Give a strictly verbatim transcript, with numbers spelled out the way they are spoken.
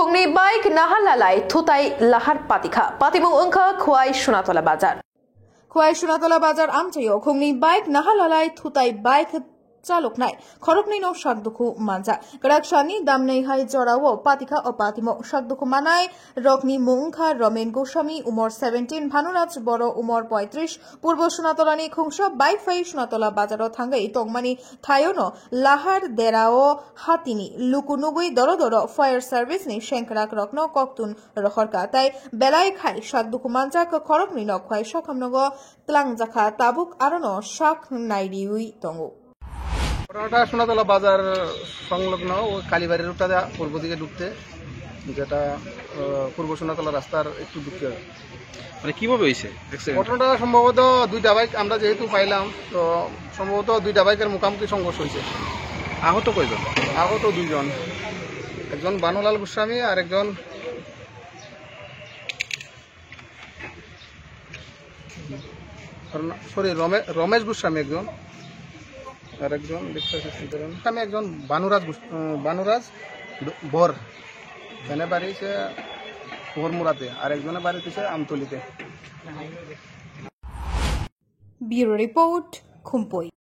Khungni bike nahalalai thutai lahar patikha. Patimung wngkha Khwai Sunatola Bazar. Khwai Sunatola Bazar amchaio khungni bike nahalalai thutai bike chaloknai khoroknwino sak dukhu manjak. Kwrak sani damnai hai jorao patikha o patimung. Sak dukhu manai rokni mung wngkha Romen Goswami, umor seventeen, Bhanuraj Boro, umor poitris, Purbo Sunatolani khungsa bike phai Sunatola bazaro thangwi tongmani thaiono lahar derao hatini luku nugwi doro doro fire service ni sengkrak rokno koktun rohorkha, tai belai khai sak dukhu manjak khoroknwi no khwai sakhamnogo twlangjakha, tabuk arono sak nairiwi tongo. ঘটনাটা সোনাতলা বাজার সংলগ্ন, ও কালীবাড়ি রোডটা দেয়া পূর্ব দিকে ঢুকতে, যেটা, আহ, পূর্ব সোনাতলা রাস্তার একটু ঢুকতে হবে। মানে কিভাবে হয়েছে অ্যাক্সিডেন্ট? ঘটনাটা সম্ভবত দুইটা বাইক আমরা যেহেতু পাইলাম, তো সম্ভবত দুইটা বাইকের মুখোমুখি সংঘর্ষ হয়েছে। আহত কয়জন? আহত দুইজন, একজন বানুলাল গোস্বামী আর একজন, সরি, রমে-, রমেশ গোস্বামী একজন, আর একজন দেখতে পাচ্ছি কি করেন। আমি একজন বানুরাজ গোস-, উম, বানুরাজ ড-, বর, এনে বাড়ি হচ্ছে পুকুরমুড়াতে, আর একজনের বাড়ি হচ্ছে আমতলিতে। Bureau Report, Khumpui.